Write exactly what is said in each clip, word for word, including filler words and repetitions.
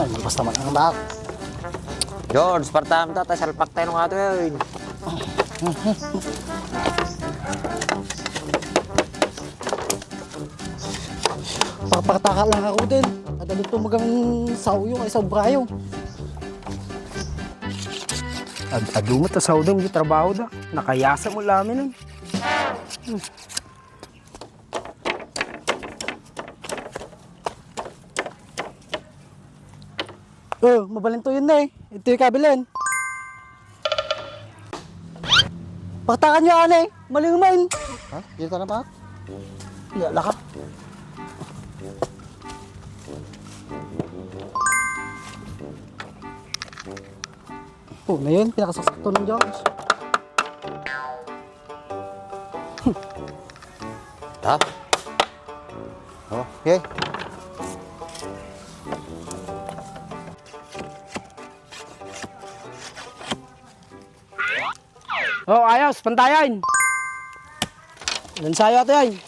Ay, basta man ang daan. George, partaam ta, ta salpak tayo nga ito, eh. Papartaka lang ako din. Adda dito magang saoyo ay sobrayo. Ad-, adu met a saoda ti trabahoda. Nakayasa met laeng, eh. Oh, mabalinto yun na eh. Ito yung kabilin. Paktakan nyo, ane. Mali naman. Ha? Dito na ba? Iya, lakat. Oh, na yun. Pinakasakto ng Jones. Ta? Oh, okay. Oh, ayos, pantayan. Lansayo ato yan.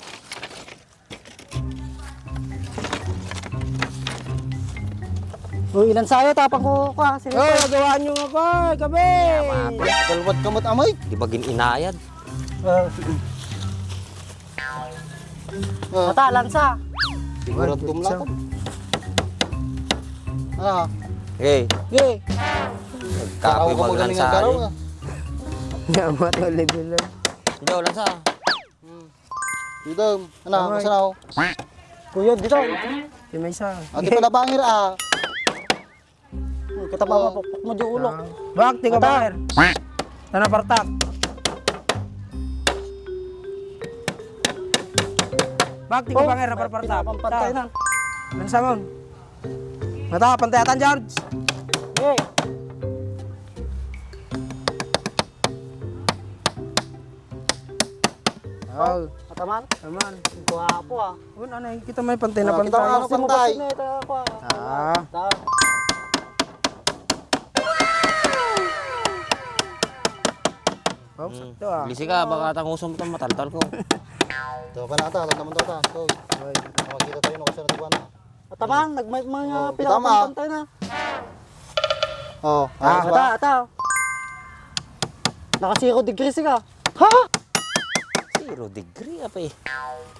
Uy, ilan sayo, tapang ko, ko, ah. Sige, oh, pa. Gawaan nyo nga, pa, gabi. Kalwat kamot amay. Di ba gin-inayad? Ah. Ah. Ata, lansa. Siguro ay, tumlakad. Ah. Hey. Hey. Nagkapoy. Karaw ka ba mo galing lansa, ang karaw, eh? Ah. Yamat, olive oil. Hindi, lansa. Hmm. Dito, ano, okay. Asa na ako? Kuya, dito. Yung may isa. Ate pala bangir, ah. Hmm, kita pa, ah, mapukpok mo di ulo. Ah. Bak, tiga banger. Tana partak. Bak, tiga banger na parpartak. Pinapampantay na. Lansa mo. Mata, pantayatan, George. Hey. Oh. Ataman? Taman. Guwapo, ah. Un, ano, kita may pantay na pantay. Ah, kita mo, ano, pantay? Kasi mo kasi na ito, ako, ah. Ah. Ta. Oh, hmm, sakto, ah. Bisi ka, baka tangusom to, mataltal ko. Ito pa na ata, alam naman to ata. So, oy, makita tayo, no, kasi natubuan na. Ataman, nagmay-, mga, oh, kita mo, ah, pinakapantay na. Oh, ah, ayos ba? Ata, ata. Naka zero degrees ka. Ha? Zero degree, apa eh?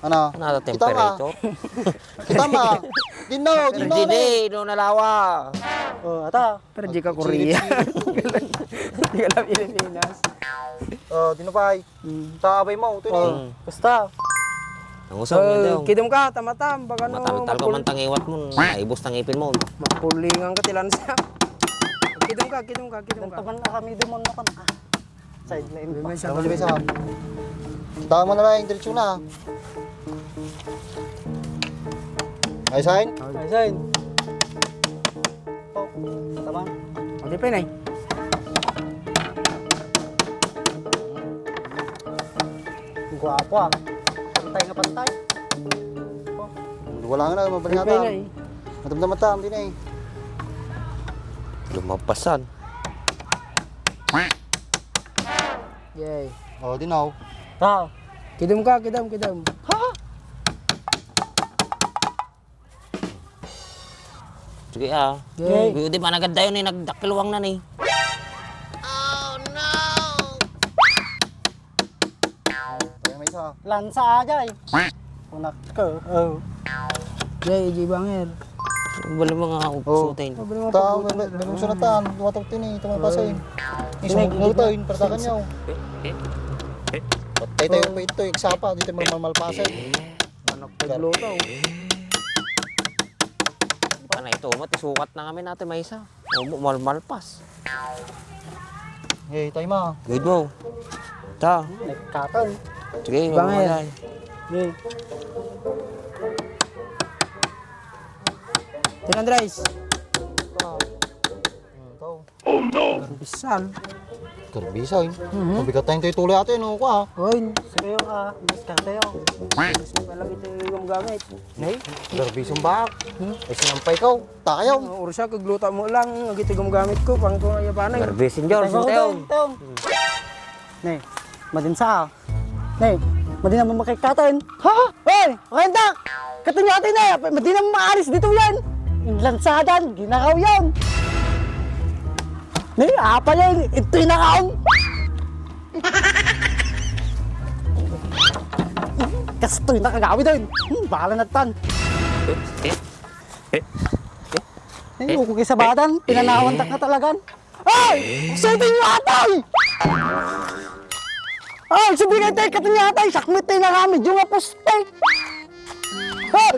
Ano? Ano ata, kita mo, ah, temperature? Kita mo, ah. Dinno, dinno, eh. Pero di, no, nalawa. Oh, ata. Pero di ka Korea. Di ka lang Pilipinas. Oh, dinno, pay. Hmm. Ta, abay mo, ito ni. Oh, hmm. Basta. Ang usok, eh, yun daw. Kidum ka, tamatam, baga no, mataltal ka mapul-, man tangiwat mo, naibos tangipin mo. Mapulingan ka, ti lansa. Kidum ka, kidum ka, kidum ka. Dantaman na kami, dumon na ka na. Ah, sideline pa. May isa. May isa. Tama na lang, diretso na. Ay, sign? Ay, sign. Oh, tama. Ang di pa yun, eh. Ang gwapo, ah. Pantay nga pantay. Oh. Wala nga na, mabalik. Ang di pa yun, eh. Matamdam mata, ang di na, eh. Lumapasan. Yay. Oh, di na, oh. Tao. Kidum ka, kidum, kidum. Ha? Sige, ah. Yay. Di ba nagad dayon, eh, nagdakkel wangnan, eh. Oh, no! Tayo may isa. Lansa aja, eh. Punak ko. Oh. Yay, G Banger. Bali mga, oh, upsutin. Bali mga ta, pagbuti may, na. May, may sunatan. Dumatag tini, tumapasay. Oh. Isang lutain, pertakan niya, oh. Patay tayo pa ito, igsapa. Dito may malmalpasay. Anak, pagluto. Baka na ito, mat, isukat na kami natin, may isa. Omo, malmalpas. Hey, tayo ma. Good mo. Ta. Nagkatan. Sige, bangay. Bangay. Hey. Tin Andres. Ah. Ito. Oh, no! Bisan. Karbisa, eh. Mhm. Mabigat tayong tuloy ate, no, kwa. Oy, sayo ka, mas ka tayo. Mas ka lang ito yung gamit. Nay, karbisa ba? Hmm? Ay, sinampay ko. Tayo. Ang oras siya, kagluta mo lang. Ang ito yung gamit ko, pang ko nga yapanay. Karbisa, George, Tayo, tayo. tayo. Nay, madinsa. Nay, madina mo makikataen. Ha? Oy, Renta! Kato niya ate na, madina mo maalis dito yan. Yung lansadan, ginaraw yan. Nay, apa yan? Ito yung nakaon. Kastoy na kagawi doon. Hmm, bahala na tan. Ay, uko kay sabatan, pinanawan ta ka talagan. Ay! Sabi niyo atay! Ay, sabi kayo tayo, kato niya atay, sakmit tayo na kami, yung nga poste. Ay!